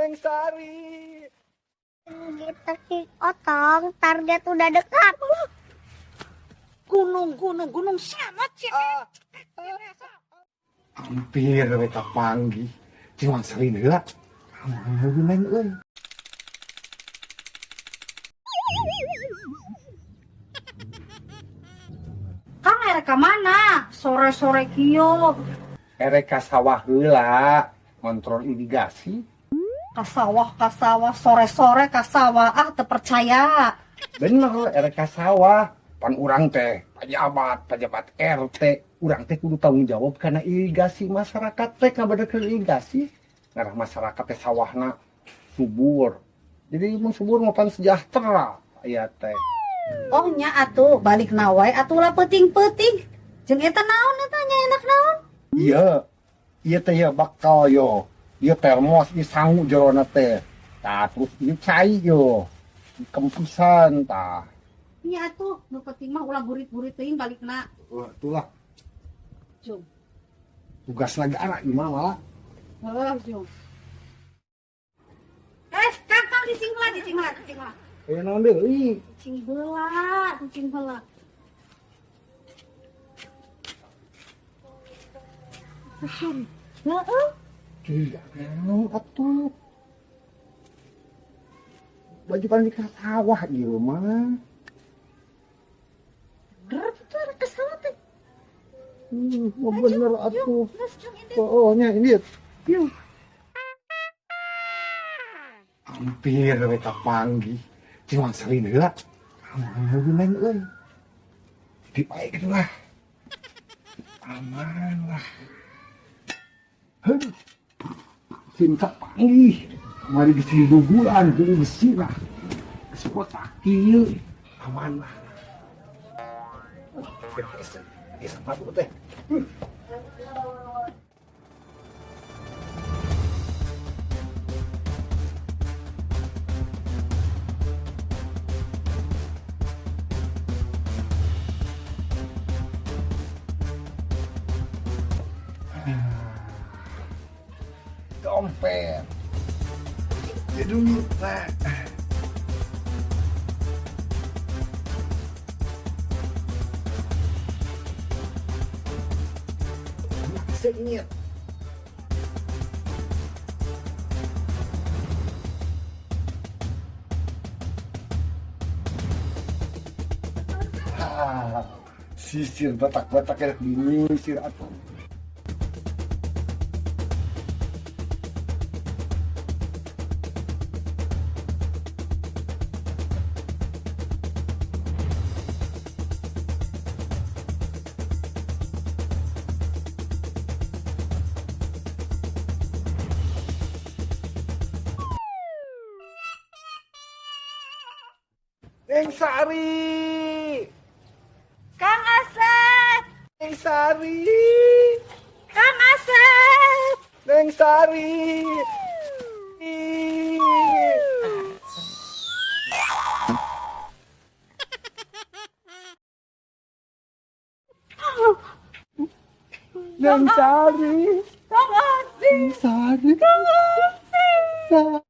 Neng Sari. Kita si Otong, target udah dekat. Gunung, gunung, gunung sama cek. Hampir we kapanggih. Cuma sering heula. Kamu neng euy. Kang erek ka mana? Sore-sore kieu. Erek ka sawah heula, ngontrol irigasi. Ka sawah, sore-sore ka sawah. Ah, teu percaya. Bener, erek ka sawah. Pan urang teh pejabat, pejabat RT, urang teh kudu tanggung jawab karena irigasi masyarakat teh ngabenerkeun irigasi. Ngarah masyarakat teh sawahna subur. Jadi mun subur mah pan sejahtera aya teh. Oh nya atuh balik wae atuh lah peuting-peuting. Jeung eta naon eta nya enak naon? Iya. Ieu teh ya bakal yo. Ieu termos ieu sangu jerona teh. Tah terus ieu cai yo. Kempisan tah. Nya atuh nu penting mah ulah burit-burit teuing balikna. Wah, itulah Jung. tugas negara gimana malah. Heuh, Jung. Eh, Kang, Kang cicing heula, cicing heula, cicing heula. Aya naon deui? Cicing heula, cicing heula. Heeh. Tidak, naon atuh. Baju pan di sawah ieu mah. Bener itu ada ke sawah teh. Mah bener atuh. Geus, Jung, ini. Oh, nya ini. Yuk. Hampir we kapanggih. Cuma sering heula. Kamu neng euy. Dipaek lah. Aman lah. Heuh. Cinta panggih. Kamari geus diguguran, jeung besi lah. Geus kotak kieu. Aman lah. Sepatu teh. Dompet. Ya dulu, nah. Sengit. Ah, sisir batak-batak enak dinyisir atuh. Neng Sari. Kang Asep. Neng Sari. Kang Asep. Neng Sari. Neng Sari. Kang Asep. Neng Sari. Kang Asep.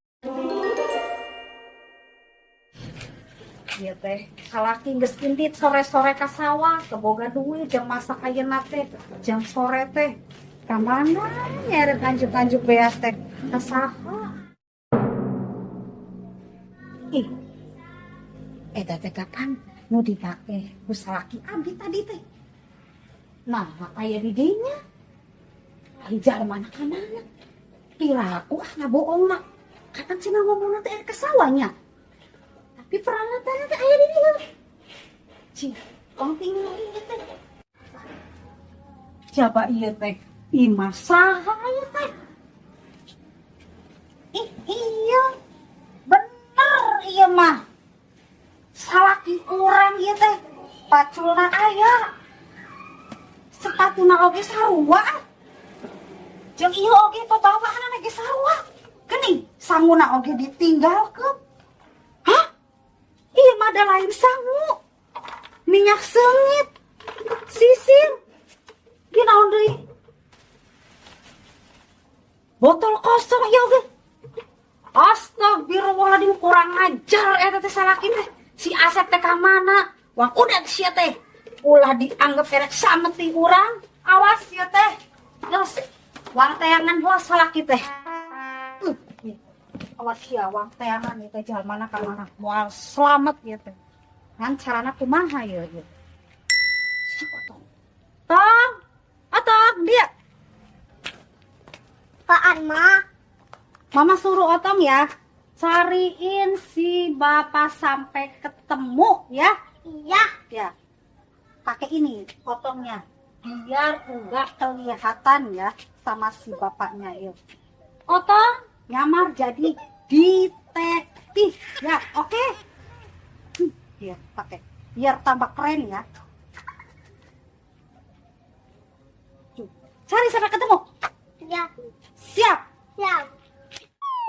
Ieu teh salaki geus indit sore-sore ka sawah, teu boga duit jang masak ayeuna teh, jang sore teh. Ka mana nyeret anjuk-anjuk beas teh? Ka saha? Ih. Eta teh kapan nu dipake ku salaki abdi tadi teh? Nah, aya di dinya. Ari jalmana ka mana? Piraku ah ngabohong mah. Kapan cenah ngomongna teh ka sawahnya? Tapi peralatan teh aya di dieu. Cing, tong tinggal ieu teh. Coba ieu teh, imah saha ieu teh? Ih, iya. Bener ieu mah. Salaki urang ieu teh, paculna aya. Sepatuna oge sarua. Jeung ieu oge pabawaanna ge sarua. Geuning, sanguna oge ditinggalkeun. Hah? Ieu mah da lain sangu. Minyak seungit. Sisir. Ieu naon deui? Botol kosong ieu oge. Astagfirullahaladzim, kurang ajar eta teh salaki teh. Si Asep teh ka mana? Wah, udah sia teh. Ulah dianggap erek sameti urang. Awas sia teh. Los, wang teangan los salaki teh. Awas sia wang teangan ieu teh jalmana ka mana? Moal slamet ieu teh. Ngan carana kumaha ieu ieu? Si Otong. Tong, Otong dia. Apaan, Ma? Mama suruh Otong ya, cariin si bapak sampai ketemu ya. Iya. Ya. Pakai ini Otongnya biar enggak kelihatan ya sama si bapaknya itu. Otong nyamar jadi detektif ya, oke? Ya, pakai biar tambah keren ya. Cari sampai ketemu. Ya. Siap. Siap.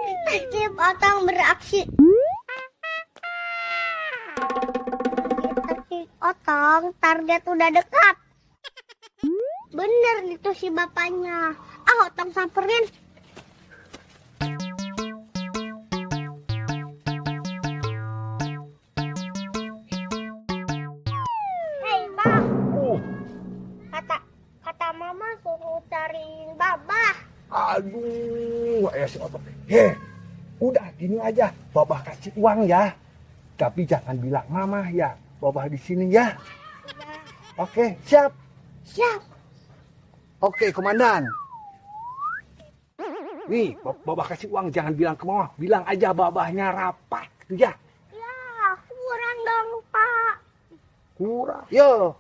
Detektif Otong beraksi. Detektif Otong, target udah dekat. Bener itu si bapaknya. Ah, Otong samperin. Hei, Bang. Kata mama suruh cariin babah. Aduh, ayah si Otong. Heh, udah gini aja, babah kasih uang ya. Tapi jangan bilang mama ya, babah di sini ya. Ya. Oke, siap. Siap. Oke, komandan. Nih, babah kasih uang, jangan bilang ke mama, bilang aja babahnya rapat, gitu ya. Ya, kurang dong, Pak. Kurang. Yo.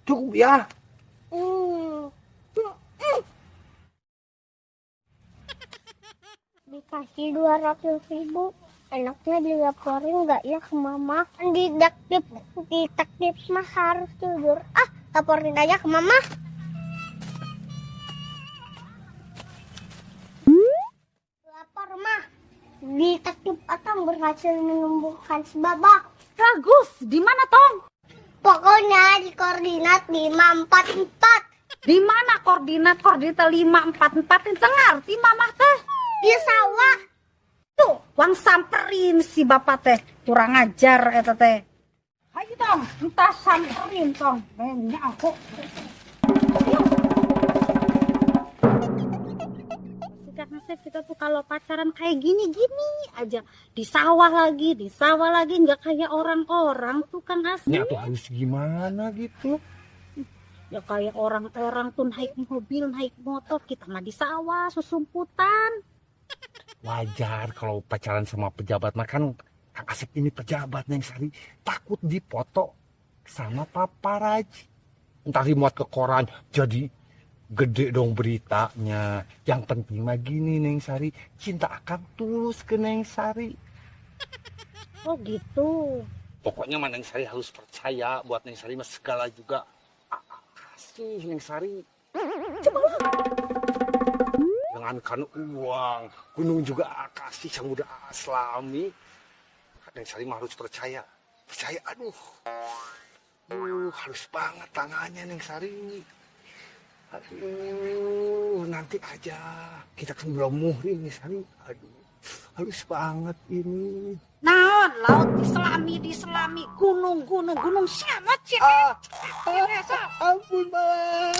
Cukup ya. Dikasih 200.000, enaknya dilaporin nggak ya ke mama? Detektif mah harus jujur. Ah, laporin aja ke mama. Lapor mah. Detektif Otong berhasil menemukan si babak. Bagus, di mana Tong? Pokoknya di koordinat 544. Di mana koordinat 544 itu ngerti mamah teh? Di sawah. Tuh, wang samperin si bapak teh, kurang ajar eta teh. Hayu Tong, entah samperin Tong. Banyak aku. Karena kita tuh kalau pacaran kayak gini-gini aja, di sawah lagi, nggak kayak orang-orang tuh Kang Asep. Ya tuh harus gimana gitu? Ya kayak orang-orang tuh naik mobil, naik motor, kita mah di sawah, susumputan. Wajar kalau pacaran sama pejabat, mah kan Kang Asep ini pejabat Neng Sari, takut dipoto sama paparazi. Entar dimuat ke koran jadi gede dong beritanya. Yang penting mah gini Neng Sari, cinta akan tulus ke Neng Sari. Oh gitu. Pokoknya mah Neng Sari harus percaya, buat Neng Sari mah segala juga kasih Neng Sari. Coba. Jangankan uang, gunung juga kasih, samudra aslami. Neng Sari mah harus percaya. Percaya, aduh. Harus banget tangannya Neng Sari. Aduh, nanti aja. Kita kan belum muhrim Neng Sari. Aduh, harus banget ini. Naon, laut diselami, gunung, gunung, siapa sih? Ampun, Bang.